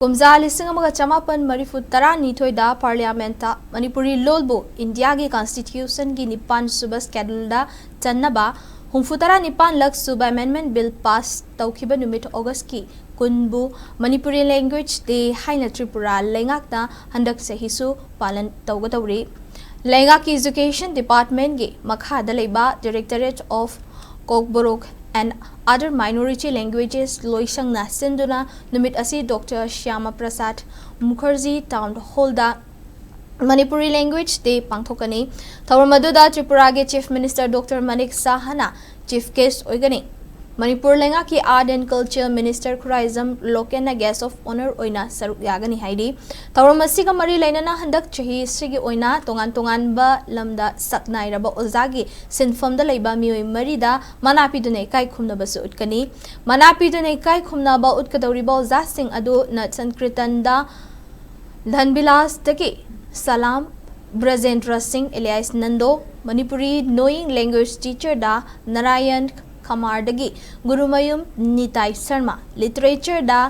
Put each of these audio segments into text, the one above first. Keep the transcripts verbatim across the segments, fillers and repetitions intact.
ꯀꯨꯝꯖꯥ ꯂꯤꯁꯤꯡ ꯑꯃꯒ ꯆꯃꯥꯄꯟ ꯃꯔꯤꯐꯨ ꯇꯔꯥꯅꯤꯊꯣꯏꯗ ꯄꯥꯔꯂꯤꯌꯥꯃꯦꯟꯠꯇ ꯃꯅꯤꯄꯨꯔꯤ ꯂꯣꯜꯕꯨ ꯏꯟꯗꯤꯌꯥꯒꯤ ꯀꯟꯁꯇꯤꯇ꯭ꯌꯨꯁꯟꯒꯤ ꯅꯤꯄꯥꯟ ꯁꯨꯕ ꯁ꯭ꯀꯦꯗꯨꯜꯗ ꯆꯟꯅꯕ ꯍꯨꯝꯐꯨ ꯇꯔꯥ ꯅꯤꯄꯥꯟ ꯂꯛ ꯁꯨꯕ ꯑꯦꯃꯦꯟꯗꯃꯦꯟꯠ ꯕꯤꯜ ꯄꯥꯁ ꯇꯧꯈꯤꯕ ꯅꯨꯃꯤꯠ ꯑꯣꯒꯁꯀꯤ ꯀꯨꯟꯕꯨ ꯃꯅꯤꯄꯨꯔꯤ ꯂꯦꯡꯒ꯭ꯋꯦꯖ ꯗꯦ ꯍꯥꯏꯅ ꯇ꯭ꯔꯤꯄꯨꯔꯥ ꯂꯩꯉꯥꯛꯅ ꯍꯟꯗꯛ ꯆꯍꯤꯁꯨ ꯄꯥꯂꯟ ꯇꯧꯒꯗꯧꯔꯤ꯫ ꯂꯩꯉꯥꯛꯀꯤ ꯏꯖꯨꯀꯦꯁꯟ ꯗꯤꯄꯥꯔꯠꯃꯦꯟꯠꯀꯤ ꯃꯈꯥꯗ ꯂꯩꯕ Directorate of Kokborok and Other Minority Languages ꯂꯣꯏꯁꯪꯅ ꯁꯤꯟꯗꯨꯅ ꯅꯨꯃꯤꯠ ꯑꯁꯤ ꯗꯣꯛꯇꯔ ꯁ꯭ꯌꯥꯃꯥ ꯄ꯭ꯔꯁꯥꯗ ꯃꯨꯈꯔꯖꯤ ꯇꯥꯎꯟ ꯍꯣꯜꯗ ꯃꯅꯤꯄꯨꯔꯤ ꯂꯦꯡꯒ꯭ꯋꯦꯖ ꯗꯦ ꯄꯥꯡꯊꯣꯛꯀꯅꯤ꯫ ꯊꯧꯔꯝ ꯑꯗꯨꯗ ꯇ꯭ꯔꯤꯄꯨꯔꯥꯒꯤ ꯆꯤꯐ ꯃꯤꯅꯤꯁꯇꯔ ꯗꯣꯛꯇꯔ ꯃꯅꯤꯛ ꯁꯍꯥꯅ ꯆꯤꯐ ꯒꯦꯁ ꯑꯣꯏꯒꯅꯤ꯫ ꯃꯅꯤꯄꯨꯔ ꯂꯩꯉꯥꯛꯀꯤ art and culture minister Khuraijam ꯂꯣꯀꯦꯟꯅ ꯒꯦꯁ ꯑꯣꯐ ꯑꯣꯅꯔ ꯑꯣꯏꯅ ꯁꯔꯨꯛ ꯌꯥꯒꯅꯤ ꯍꯥꯏꯔꯤ꯫ ꯊꯧꯔꯝ ꯑꯁꯤꯒ ꯃꯔꯤ ꯂꯩꯅꯅ ꯍꯟꯗꯛ ꯆꯍꯤ ꯑꯁꯤꯒꯤ ꯑꯣꯏꯅ ꯇꯣꯉꯥꯟ ꯇꯣꯉꯥꯟꯕ ꯂꯝꯗ ꯁꯛꯅꯥꯏꯔꯕ ꯑꯣꯖꯥꯒꯤ ꯁꯤꯟꯐꯝꯗ ꯂꯩꯕ ꯃꯤꯑꯣꯏ ꯃꯔꯤꯗ ꯃꯅꯥ ꯄꯤꯗꯨꯅ ꯏꯀꯥꯏ ꯈꯨꯝꯅꯕꯁꯨ ꯎꯠꯀꯅꯤ꯫ ꯃꯅꯥ ꯄꯤꯗꯨꯅ ꯏꯀꯥꯏ ꯈꯨꯝꯅꯕ ꯎꯠꯀꯗꯧꯔꯤꯕ ꯑꯣꯖꯥꯁꯤꯡ ꯑꯗꯨ ꯅꯠꯁꯟꯀ꯭ꯔꯤꯇꯟꯗ ꯙꯟꯕꯤꯂꯥꯁꯇꯒꯤ ꯁꯂꯥꯝ ꯕ꯭ꯔꯖꯦꯟꯗ꯭ꯔ ꯁꯤꯡ ꯑꯦꯂꯤꯌꯥꯁ ꯅꯟꯗꯣ, ꯃꯅꯤꯄꯨꯔꯤ ꯅꯣꯌꯤꯡ ꯂꯦꯡꯒ꯭ꯋꯦꯖ ꯇꯤꯆꯔꯗ ꯅꯥꯔꯥꯌꯟ ꯈꯃꯥꯔꯗꯒꯤ ꯒꯨꯔꯨꯃꯌꯨꯝ ꯅꯤꯇꯥꯏ ꯁꯔꯃ, ꯂꯤꯇꯔꯦꯆꯔꯗ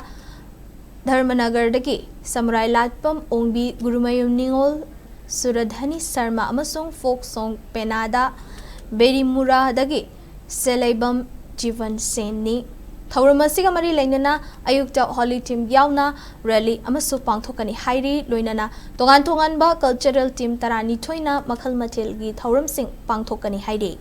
ꯙꯔꯃꯅꯒꯔꯗꯒꯤ ꯁꯃꯨꯔꯥꯏ ꯂꯥꯠꯄꯝ ꯑꯣꯡꯕꯤ, ꯒꯨꯔꯨꯃꯌꯨꯝ ꯅꯤꯉꯣꯜ ꯁꯨꯔꯙꯅꯤ ꯁꯔꯃ ꯑꯃꯁꯨꯡ ꯐꯣꯛ ꯁꯣꯡ ꯄꯦꯅꯥꯗ ꯕꯦꯔꯤꯃꯨꯔꯥꯗꯒꯤ ꯁꯦꯂꯩꯕꯝ ꯖꯤꯕꯟ ꯁꯦꯟꯅꯤ꯫ ꯊꯧꯔꯝ ꯑꯁꯤꯒ ꯃꯔꯤ ꯂꯩꯅꯅ ꯑꯌꯨꯛꯇ ꯍꯣꯂꯤ ꯇꯤꯝ ꯌꯥꯎꯅ ꯔꯦꯂꯤ ꯑꯃꯁꯨ ꯄꯥꯡꯊꯣꯛꯀꯅꯤ ꯍꯥꯏꯔꯤ꯫ ꯂꯣꯏꯅꯅ ꯇꯣꯉꯥꯟ ꯇꯣꯉꯥꯟꯕ ꯀꯜꯆꯔꯦꯜ ꯇꯤꯝ ꯇꯔꯥꯅꯤꯊꯣꯏꯅ ꯃꯈꯜ ꯃꯊꯦꯜꯒꯤ ꯊꯧꯔꯝꯁꯤꯡ ꯄꯥꯡꯊꯣꯛꯀꯅꯤ ꯍꯥꯏꯔꯤ꯫